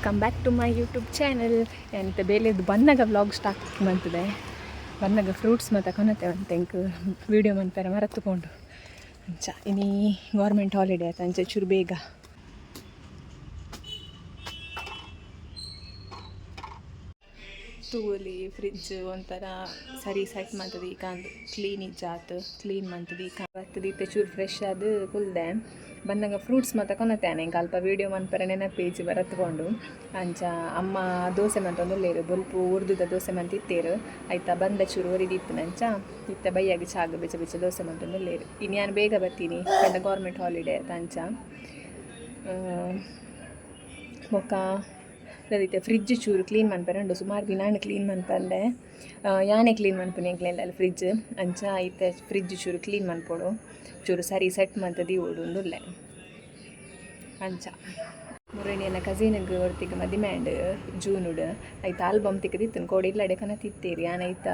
Welcome back to my YouTube channel. ಎಂತ ಬೇಲೆದು ಬಂದಾಗ vlog start ಮಂತದೆ. ಬಂದಾಗ ಫ್ರೂಟ್ಸ್ ಮತ್ತು ಕೊನತೆ ಅಂತ ಎಂಕ್ ವೀಡಿಯೋ ಮನ್ಪೆರೆ ಮರತ್ತುಕೊಂಡು. ಅಂಚ ಇನಿ ಗೌರ್ಮೆಂಟ್ ಹಾಲಿಡೇ ಆಯ್ತು, ಅಂಚ ಚೂರು ಬೇಗ ತೂಲಿ. ಫ್ರಿಜ್ ಒಂಥರ ಸರಿ ಸೆಟ್ ಮಂತದ ಈಗ ಕ್ಲೀನ್ ಇಜ್ಜಾತ್, ಕ್ಲೀನ್ ಮಂತದ ಈಗ ಬರ್ತದೆ. ಇತ್ತೆ ಚೂರು ಫ್ರೆಶ್ ಆದ್ ಕುಲ್ದೆ. ಬಂದಾಗ ಫ್ರೂಟ್ಸ್ ಮಾತ ಕೊನತೆ. ಎಂಕ್ ಅಲ್ಪ ವೀಡಿಯೋ ಮನ್ಪೆರೆ ನೆನಪೇಜಿ ಬರತ್ಕೊಂಡು. ಅಂಚ ಅಮ್ಮ ದೋಸೆ ಮಂತೊಂದುಲ್ಲೆರ್. ಬೊಲ್ಪು ಉರ್ದುದ ದೋಸೆ ಮಂತಿತ್ತೇರು. ಐತ ಬಂದ ಚೂರು ಒರಿದಿತ್ತಿನ. ಅಂಚ ಇತ್ತೆ ಬಯ್ಯಾಗ ಚಾಗ್ ಬೆಚ್ಚ ಬೆಚ್ಚ ದೋಸೆ ಮಂತೊಂದುಲ್ಲೆರ್. ಇನಿ ಯಾನ್ ಬೇಗ ಬತ್ತೀನಿ ಪಂಡ ಗೌರ್ಮೆಂಟ್ ಹಾಲಿಡೇ ಆತ. ಅಂಚ ಬೊಕ್ಕ ಇತ್ತೆ ಫ್ರಿಜ್ ಚೂರು ಕ್ಲೀನ್ ಮನ್ಪೆರೆ ಉಂಡು. ಸುಮಾರು ದಿನ ಆಂಡ್ ಕ್ಲೀನ್ ಮನ್ಪಂದೆ. ಯಾನೆ ಕ್ಲೀನ್ ಮನ್ಪುನಿ ಎಂಕ್ಲೆಲ್ಲ ಫ್ರಿಜ್. ಅಂಚ ಇತ್ತೆ ಫ್ರಿಜ್ ಚೂರು ಕ್ಲೀನ್ ಮನ್ಪೊಡು, ಚೂರು ಸರಿ ಸೆಟ್ ಮಂತ್ ದೀವೊಡು ಉಂದುಲ್ಲೆ ಅಂಚ. ಮುರಣಿಯನ ಕಸಿನ್ಗ್ ಒರ್ತಿಗ್ ಮದಿಮೆ ಆಂಡ್ ಜೂನುಡ್. ಐತ ಆಲ್ಬಮ್ ತಿಕ್ಕದಿತ್ತು, ಕೋಡೆ ಇಲ್ಲಡೆ ಕನತಿತ್ತೇರಿ. ಯಾನ್ ಐತ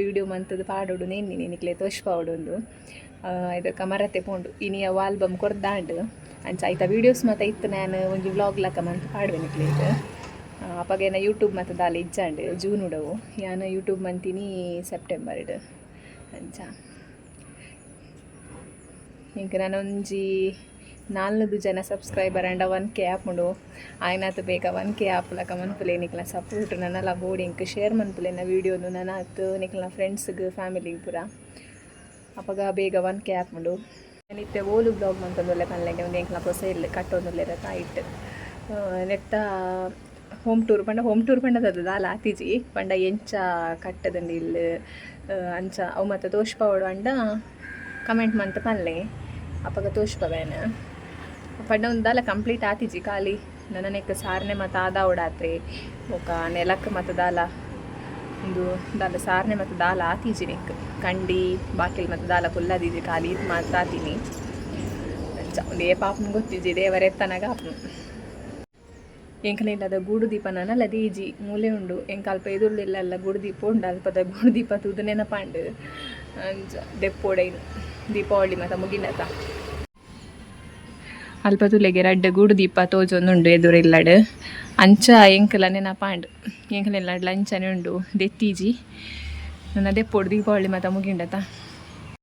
ವೀಡಿಯೋ ಮಂತುದು ಪಾಡೊಡು ನೆನ್ನಿನಿ, ನಿಕ್ಲೆ ತೋಜ್ಪಾವೊಡು ಉಂದು. ಇದಕ್ಕೆ ಮರತೆ ಪೋಂಡು. ಇನಿ ಅವು ಆಲ್ಬಮ್ ಕೊರ್ದಾಂಡ್. ಅಂಚ ಐತ ವೀಡಿಯೋಸ್ ಮಾತ ಇತ್ತು. ನಾನು ಒಂಜಿ ವ್ಲಾಗ್ ಲಕ ಮಂತ್ ಪಾಡುವೆ ನಿಕ್ಲೆಗ್. ಅಪಗೇನ ಯೂಟ್ಯೂಬ್ ಮತ್ತು ದಾಲ ಇಜ್ಜಾಂಡ್. ಜೂನುಡವು ಯಾನ್ ಯೂಟ್ಯೂಬ್ ಮಂತಿನಿ ಸೆಪ್ಟೆಂಬರ್ಡ್. ಅಂಚ ಇಂಕ್ ನಾನೊಂಜಿ 400 ಜನ ಸಬ್ಸ್ಕ್ರೈಬರ್ ಅಂಡ 1K ಆಪುಂಡು. ಆಯ್ನಾತ್ ಬೇಗ 1K ಆಪುಲಕ ಮನ್ಪುಲೆ. ನಿಕ್ಲ ಸಪೋರ್ಟ್ ನನಲ ಬೋಡು. ಎಂಕ್ ಶೇರ್ ಮನ್ಪುಲೆನ ವೀಡಿಯೋನು ನನಾತ್ ನಿಕ್ಲ ಫ್ರೆಂಡ್ಸ್ಗ್, ಫ್ಯಾಮಿಲಿಗ್ ಪೂರ. ಅಪಗ ಬೇಗ 1K ಆಪುಂಡು. ಇತ್ತೆ ಓಲು ವ್ಲಾಗ್ ಮಂತೊಂದುಲ್ಲೆ ಪನ್ಲೆಗೆ, ಒಂದು ಎಂಕ್ಲ ಪೊಸ ಇಲ್ಲ್ ಕಟ್ಟೊಂದುಲ್ಲೆರ್ ಐಟ್ ನೆತ್ತ ಹೋಮ್ ಟೂರ್ ಪಂಡ, ಹೋಮ್ ಟೂರ್ ಪಂಡ ಅದು ದಾಲ ಆತಿಜಿ. ಪಂಡ ಎಂಚ ಕಟ್ಟದಂಡು ಇಲ್ಲ್, ಅಂಚ ಅವು ಮಾತ ತೋಜ್ಪಾವೊಡು ಅಂಡ ಕಮೆಂಟ್ ಮಂತ್ ಪನ್ಲೆ, ಅಪಗ ತೋಜ್ಪವೇನ. ಪಂಡ ಒಂದು ದಾಲ ಕಂಪ್ಲೀಟ್ ಆತಿಜಿ. ಖಾಲಿ ನನನೆಕ್ ಸಾರನೆ ಮಾತ ಆದಾವೊಡಾತ್ರೆ. ಬೊಕ ನೆಲಕ್ ಮಾತ ದಾಲ ಉಂದು ದಾಲ ಸಾರನೆ ಮಾತ ದಾಲ ಆತಿಜಿ. ನೆಕ್ ಕಂಡಿ ಬಾಕಿಲ್ ಮಾತ ದಾಲ ಕುಲ್ಲದಿಜಿ, ಖಾಲಿ ಇದು ಮಾತ್ರ ಆತೀನಿ. ಅಂಚ ಒಂದು ಏಪ ಆಪುಂಡು ಗೊತ್ತಿಜಿ, ದೇವರೆ ಎತ್ತನಗ ಆಪುಂಡು. ಎಂಕಲೆ ಇಲ್ಲದ ಗೂಡು ದೀಪ ನನಲ ದೀಜಿ, ಮೂಲೆ ಉಂಡು. ಎಂಕ್ ಅಲ್ಪ ಎದುರುದಿಲ್ಲ ಗೂಡು ದೀಪ ಉಂಡು. ಅಲ್ಪದ ಗೂಡು ದೀಪ ತೂದು ನೆನಪಾಂಡ್. ಅಂಚ ದೆಪ್ಪೋಡೈನು ದೀಪಾವಳಿ ಮಾತ ಮುಗಿನತ. ಅಲ್ಪ ತುಲೆಗೆ ರಡ್ಡ್ ಗೂಡು ದೀಪ ತೋಜೊಂದುಂಡು ಎದುರು ಇಲ್ಲಡ್. ಅಂಚ ಎಂಕಲ ನೆನಪಾಂಡ್. ಎಂಕಲ ಇಲ್ಲಡ್ಲ ಅಂಚನೆ ಉಂಡು, ದೆತ್ತೀಜಿ. ನನ್ನ ದೆಪ್ಪೋಡು ದೀಪಾವಳಿ ಮಾತ ಮುಗಿಂಡತ.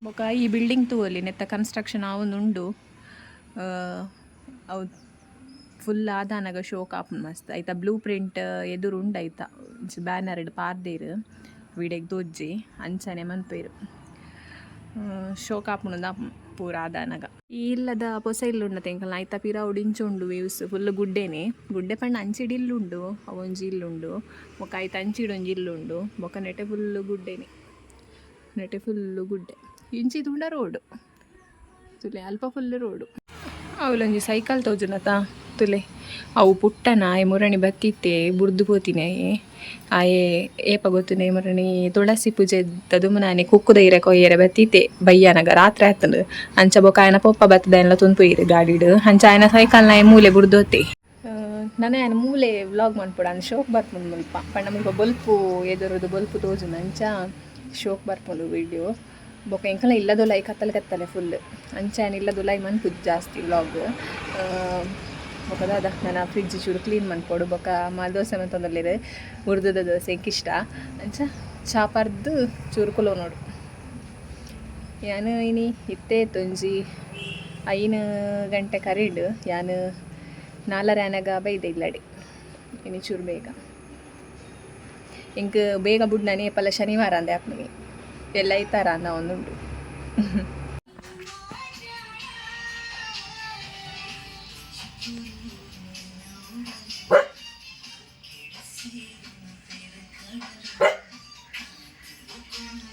ಬೊಕ ಈ ಬಿಲ್ಡಿಂಗ್ ತೂವೊಲಿ, ನೆತ್ತ ಕನ್ಸ್ಟ್ರಕ್ಷನ್ ಆವೊಂದುಂಡು. ಅವು ಫುಲ್ ಆದಾನಗ ಶೋಕ್ ಆಪುಂಡು ಮಸ್ತ್. ಐತ ಬ್ಲೂ ಪ್ರಿಂಟ್ ಎದುರು ಉಂಡು. ಐತ ಬ್ಯಾನರ್ ಪಾರ್ದೇರ್, ವಿಡೆಗ್ ತೋಜ್ಜಿ. ಅಂಚನೆ ಮನ್ಪೇರು, ಶೋಕ್ ಆಪುಂಡು ಪೂರ ಆದಾನಗ. ಈ ಇಲ್ಲದ ಪೊಸ ಇಲ್ಲು ಉಂಡತೆ ಎಂಕಲ್ನ, ಐತ ಪಿರವುಡು ಇಂಚ ಉಂಡು ವ್ಯೂಸ್. ಫುಲ್ ಗುಡ್ಡೆನೆ ಗುಡ್ಡೆ. ಪಂಡ ಅಂಚಿಡ್ ಇಲ್ಲುಂಡು, ಅವೊಂಜಿ ಇಲ್ಲುಂಡು. ಬೊಕ ಐತ ಅಂಚಿಡ್ ಒಂಜಿ ಇಲ್ಲುಂಡು. ಬೊಕ ನೆಟೆ ಫುಲ್ ಗುಡ್ಡೆನೆ, ನೆಟೆ ಫುಲ್ಲು ಗುಡ್ಡೆ. ಇಂಚಿ ತೂಂಡ ರೋಡ್ ತುಲೆ, ಅಲ್ಪ ಫುಲ್ ರೋಡು. ಅವಲೊಂಜಿ ಸೈಕಲ್ ತೋಜುನತ ತುಲೆ. ಅವು ಪುಟ್ಟನ ಆಯೆ ಮುರಣಿ ಬತ್ತಿತ್ತೆ, ಬುಡ್ದು ಪೋತಿನಿ. ಆಯೆ ಆಯೆ ಏಪ ಗೊತ್ತುನೆ ಮುರಣಿ ತುಳಸಿ ಪೂಜೆ ದುಮುನಾನಿ ಕುಕ್ಕುದ ಇರೆ ಕೊಯ್ಯರೆ ಬತ್ತಿತ್ತೆ ಬಯ್ಯನಗ, ರಾತ್ರಿ ಆತಂಡು. ಅಂಚ ಬೊಕ ಆಯನ ಪೊಪ್ಪ ಬತ್ತದ ಎಲ್ಲ ತುನ್ಪುಯಿರು ಗಾಡಿಡ್. ಅಂಚ ಆಯನ ಸೈಕಲ್ನ ಆಯೆ ಮೂಲೆ ಬುಡ್ದೋತೆ. ನನ ಆಯನ ಮೂಲೆ ವ್ಲಾಗ್ ಮನ್ಪೊಡು ಅಂದ್ ಶೋಕ್ ಬರ್ಪುಂಡು ಮುಲ್ಪ. ಪಂಡ ಮುಲ್ಪ ಬೊಲ್ಪು, ಎದುರುದು ಬೊಲ್ಪು ತೋಜುಂಡು, ಅಂಚ ಶೋಕ್ ಬರ್ಪುಂಡು ವೀಡಿಯೋ. ಬೊಕ ಎಂಕಲ ಇಲ್ಲದೊಲೈ ಕತ್ತಲೆ ಕತ್ತಲೆ ಫುಲ್. ಅಂಚ ಆಯನ ಇಲ್ಲದೊಲೈ ಮನ್ಪುಜಿ ಜಾಸ್ತಿ ವ್ಲಾಗ್. ಬೊಕ ದಾದ, ನನ್ನ ಫ್ರಿಜ್ ಚೂರು ಕ್ಲೀನ್ ಮನ್ಪೊಡು. ಬೊಕ ಅಮ್ಮ ದೋಸೆ ಮಂತೊಂದುಲ್ಲೆರ್. ಉರ್ದುದ ದೋಸೆ ಎಂಕ್ ಇಷ್ಟ. ಅಂಚ ಚಾ ಪರ್ದು ಚೂರು ಕುಲೋನೋಡು. ಯಾನ್ ಇನಿ ಇತ್ತೆ ಒಂಜಿ 5 ಗಂಟೆ ಕರೀಡ್. ಯಾನ್ ನಾಲರೆ ಆನಗ ಬೈದೆ ಇಲ್ಲಡೆ. ಇನಿ ಚೂರು ಬೇಗ. ಎಂಕ್ ಬೇಗ ಬುಡ್ನನೆ ಏಪಲ ಶನಿವಾರ ಅಂದೆ ಆಪುನಿ. ಎಲ್ಲ ಐತಾರ ಅಂದ ಒಂದುಂಡು.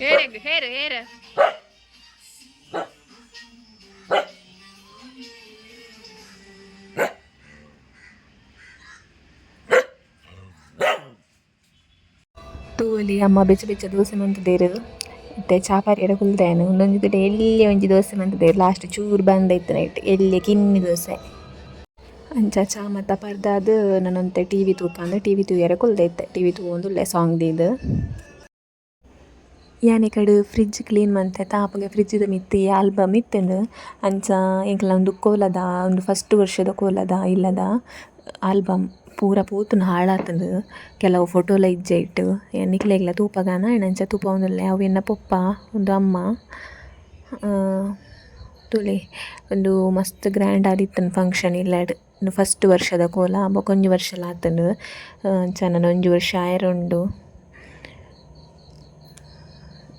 Hair hair hair. ತೂವೊಲಿ, ಅಮ್ಮ ಬೆಚ್ಚ ಬೆಚ್ಚ ದೋಸೆ ಮಂತುದೆರ್. ಇತ್ತೆ ಚಾ ಪರಿಯೆರೆ ಕುಲ್ದೇನು. ಉಂದೊಂಜಿ ತೂಲೆ ಎಲ್ಯ ಒಂಜಿ ದೋಸೆ ಮಂತುದೆರ್. ಲಾಸ್ಟ್ ಚೂರು ಬಂದ ಇತ್ತು ನೈಟ್, ಎಲ್ಯ ಕಿನ್ನಿ ದೋಸೆ. ಅಂಚ ಚಾ ಮಾತ ಪರ್ದಾದ್ ನನೊಂತೆ ಟಿವಿ ತೂಪಾಂದ್ ಟಿವಿ ತೂಯೆರೆ ಕುಲ್ದೆ. ಇತ್ತೆ ಟಿವಿ ತೂವೊಂದುಲ್ಲೆ ಸಾಂಗ್ ದೀದ್. ಯಾನ್ ಕಡೆ ಫ್ರಿಜ್ ಕ್ಲೀನ್ ಮಂತೆ. ಅಪಗ ಫ್ರಿಜ್ದ ಮಿತ್ತ್ ಈ ಆಲ್ಬಮ್ ಇತ್ತುಂಡು. ಅಂಚ ಎಂಕ್ಲ ಉಂದು ಕೋಲದ, ಉಂದು ಫಸ್ಟ್ ವರ್ಷದ ಕೋಲದ ಇಲ್ಲದ ಆಲ್ಬಮ್. ಪೂರ ಪೋತುಂಡು ಹಾಳಾತುಂಡು ಕೆಲವು ಫೋಟೋಲ ಇಜ್ಜ ಇಟ್ಟು ನಿಕ್ಲೆಗ್ಲ ತೂಪಗಾನ ಅಂಚ ತೂಪವೊಂದುಲ್ಲೆ ಅವು ಎನ್ನ ಪೊಪ್ಪ ಉಂದು ಅಮ್ಮ ತೂಲೆ ಉಂದು ಮಸ್ತ್ ಗ್ರ್ಯಾಂಡ್ ಆದಿತ್ತುಂಡು ಫಂಕ್ಷನ್ ಇಲ್ಲಡ್ ಉಂದು ಫಸ್ಟ್ ವರ್ಷದ ಕೋಲ ಬೊಕೊಂಜಿ ವರ್ಷಲ ಆತುಂಡು ಅಂಚ ನನ ಒಂಜಿ ವರ್ಷ ಆಯೆರೆ ಉಂಡು.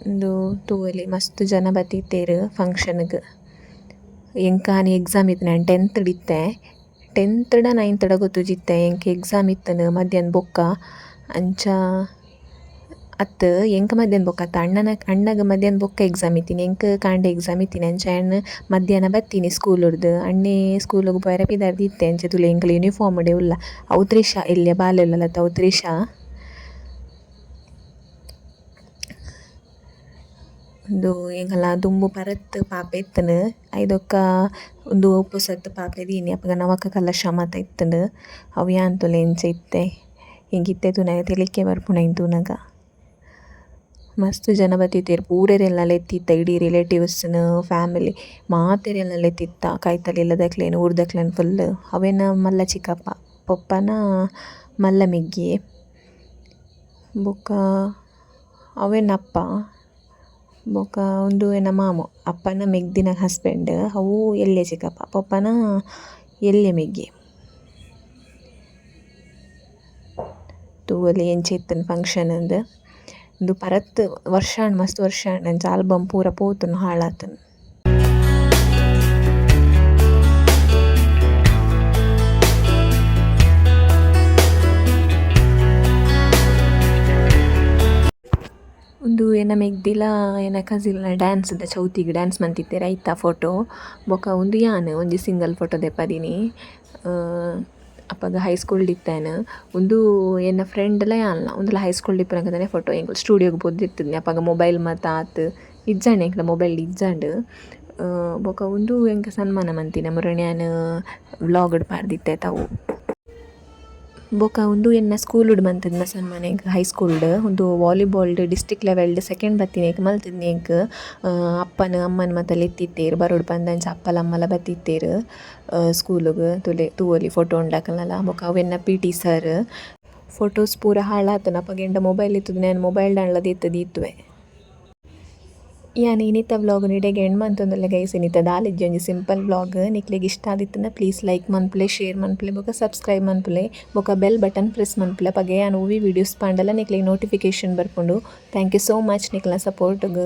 ಉಂದು ತೂವೊಲಿ ಮಸ್ತ್ ಜನ ಬತ್ತಿತ್ತೆರ್ ಫಂಕ್ಷನ್ ಗ್ ಎಂಕ್ ಆನಿ ಎಕ್ಸಾಮ್ ಇತ್ತಿನ ಯಾನ್ ಟೆಂತ್ ಡ್ ಇತ್ತೆ ಟೆಂತ್ ಡ ನೈನ್ತ್ ಡ ಗೊತ್ತುಜಿ ಇತ್ತೆ ಎಂಕ್ ಎಕ್ಸಾಮ್ ಇತ್ತುಂಡು ಮಧ್ಯಾಹ್ನ ಬೊಕ್ಕ ಅಂಚ ಅತ್ತ್ ಎಂಕ್ ಮಧ್ಯಾಹ್ನ ಬೊಕ್ಕ ಅತ್ತ್ ಅಣ್ಣನ ಅಣ್ಣಗ್ ಮಧ್ಯಾಹ್ನ ಬೊಕ್ಕ ಎಕ್ಸಾಮ್ ಇತ್ತಿನಿ ಎಂಕ್ ಕಾಂಡೆ ಎಕ್ಸಾಮ್ ಇತ್ತಿನಿ ಅಂಚ ಯಾನ್ ಮಧ್ಯಾಹ್ನ ಬತ್ತಿನಿ ಸ್ಕೂಲ್ ಡ್ದ್ ಅಣ್ಣೆ ಸ್ಕೂಲ್ ಗ್ ಪೋಯೆರೆ ಪಿದಡ್ದಿತ್ತೆ ಅಂಚ ತೂಲೆ ಎಂಕುಲು ಯೂನಿಫಾರ್ಮ್ ಡೇ ಉಲ್ಲ ಅವು ತ್ರಿಷಾ ಎಲ್ಯ ಬಾಲೆ ಉಲ್ಲಲತ ಅವು ತ್ರಿಷಾ. ಉಂದು ಎಂಕಲ್ನ ದುಂಬು ಪರತ್ ಪಾಪೆ ಇತ್ತುಂಡು ಐದೊಕ್ಕ ಉಂದು ಪೊಸತ್ ಪಾಪೆ ದೀನಿ ಅಪಗ ನವಕ ಕಲಶ ಮಾತ ಇತ್ತುಂಡು ಅವು ಯಾನ್ ತೂಲೆ ಎಂಚ ಇತ್ತೆ ಎಂಕ್ ಇತ್ತೆ ತೂನಗ ತೆಲಿಕೆ ಬರ್ಪುಂಡು ಐನ್ ತೂನಗ. ಮಸ್ತ್ ಜನ ಬತ್ತಿತ್ತೆರ್ ಪೂರೆರೆನ್ಲ ಲೆತ್ತಿತ್ತ ಇಡೀ ರಿಲೇಟಿವ್ಸ್ ನು ಫ್ಯಾಮಿಲಿ ಮಾತೆರೆನ್ಲ ಲೆತ್ತಿತ್ತ ಕೈತಲ್ ಇಲ್ಲದಕ್ಲೆನ್ ಊರ್ದಕ್ಲೆನ್ ಫುಲ್ಲ್ ಅವೆನ ಮಲ್ಲ ಚಿಕ್ಕಪ್ಪ ಪೊಪ್ಪನ ಮಲ್ಲ ಮೆಗ್ಯೆ ಬೊಕ ಅವೆನ ಅಪ್ಪ ಬೊಕ ಉಂದು ಎನ್ನ ಮಾಮು ಅಪ್ಪನ ಮೆಗ್ದಿನ ಹಸ್ಬೆಂಡ್ ಅವು ಎಲ್ಯ ಚಿಕ್ಕಪ್ಪ ಪೊಪ್ಪನ ಎಲ್ಯ ಮೆಗ್ಯೆ. ತೂವೊಲಿ ಎಂಚ ಇತ್ತುಂಡು ಫಂಕ್ಷನ್ ಇಂದ್ ಉಂದು ಪರತ್ ವರ್ಷ ಆಂಡ್ ಮಸ್ತ್ ವರ್ಷ ಆಂಡ್ ಅಂಚ ಆಲ್ಬಮ್ ಪೂರ ಪೋತುಂಡು ಹಾಳಾತುಂಡು. ಉಂದು ಎನ್ನ ಮೆಗ್ದಿಲ ಎನ್ನ ಕಸಿನ್ ಲ ಡ್ಯಾನ್ಸ್ ದ ಚೌತಿಗ್ ಡ್ಯಾನ್ಸ್ ಮಂತಿತ್ತೆರ್ ಐತ ಫೋಟೋ ಬೊಕ ಉಂದು ಯಾನ್ ಒಂಜಿ ಸಿಂಗಲ್ ಫೋಟೋ ದೆಪ್ಪದಿನಿ ಅಪಗ ಹೈ ಸ್ಕೂಲ್ ಡ್ ಇತ್ತೆ ಯಾನ್ ಉಂದು ಎನ್ನ ಫ್ರೆಂಡ್ ಲ ಯಾನ್ಲ ಉಂದುಲ ಹೈ ಸ್ಕೂಲ್ ಡ್ ಇಪ್ಪುನಗದನೆ ಫೋಟೋ ಎಂಕುಲು ಸ್ಟುಡಿಯೋ ಗ್ ಪೋದು ದೆತ್ತುದ್ನಿ ಅಪಗ ಮೊಬೈಲ್ ಮಾತ ಆತ್ ಇಜ್ಜಾಂಡ್ ಎಂಕ್ಲೆ ಮೊಬೈಲ್ ಇಜ್ಜಾಂಡ್ ಬೊಕ ಉಂದು ಎಂಕ್ ಸನ್ಮಾನ ಮಂತಿನ ಮುರಣಿ ಯಾನ್ ವ್ಲೋಗ್ ಡ್ ಪಾಡ್ದಿತ್ತೆ ಅತ ಅವು. ಬೊಕ ಉಂದು ಎನ್ನ ಸ್ಕೂಲ್ ಡ್ ಮಂತುದ್ನ ಸನ್ಮಾನ ಎಂಕ್ ಹೈ ಸ್ಕೂಲ್ ಡ್ ಉಂದು ವಾಲಿಬಾಲ್ ಡ್ ಡಿಸ್ಟ್ರಿಕ್ಟ್ ಲೆವೆಲ್ ಡ್ ಸೆಕೆಂಡ್ ಬತ್ತಿನೇಕ್ ಮಲ್ತುದ್ನಿ ಎಂಕ್ ಅಪ್ಪನ್ ಅಮ್ಮನ್ ಮಾತ ಲೆತ್ತಿತ್ತೆರ್ ಬರೊಡು ಪಂದ್ ಅಂಚ ಅಪ್ಪಲ ಅಮ್ಮಲ ಬತ್ತಿತ್ತೆರ್ ಸ್ಕೂಲ್ ಗ್ ತೂಲೆ ತೂವೊಲಿ ಫೋಟೋ ಉಂಡು ಅಕಲ್ನಲ ಬೊಕ ಅವು ಎನ್ನ ಪಿ ಟಿ ಸರ್. ಫೋಟೋಸ್ ಪೂರ ಹಾಳಾತುಂಡು ಅಪಗ ಎಂಡ ಮೊಬೈಲ್ ಇತ್ತುದು ಯಾನ್ ಮೊಬೈಲ್ ಡ್ ಆಂಡಲ ದೆತ್ತ್ ದೀತುವೆ. ಯಾನ್ ಇನಿತ ವ್ಲೋಗ್ ನ್ ಇಡೆಗ್ ಎಂಡ್ ಮಂತೊಂದುಲ್ಲೆ ಗೈಸ್ ಇನಿತ ದಾಲಿಜ್ಜಿ ಒಂಜಿ ಸಿಂಪಲ್ ವ್ಲೋಗ್ ನಿಕ್ಲೆಗ್ ಇಷ್ಟ ಆದಿತ್ತುಂಡ ಪ್ಲೀಸ್ ಲೈಕ್ ಮನ್ಪುಲೆ ಶೇರ್ ಮನ್ಪುಲೆ ಬೊಕ ಸಬ್ಸ್ಕ್ರೈಬ್ ಮನ್ಪುಲೆ ಬೊಕ ಬೆಲ್ ಬಟನ್ ಪ್ರೆಸ್ ಮನ್ಪುಲೆ ಅಪಗ ಯಾನ್ ಒವ್ವೆ ವೀಡಿಯೋಸ್ ಪಾಂಡಲ ನಿಕ್ಲೆಗ್ ನೋಟಿಫಿಕೇಶನ್ ಬರ್ಪುಂಡು thank you so much ನಿಕ್ಲೆನ ಸಪೋರ್ಟ್ ಗ್.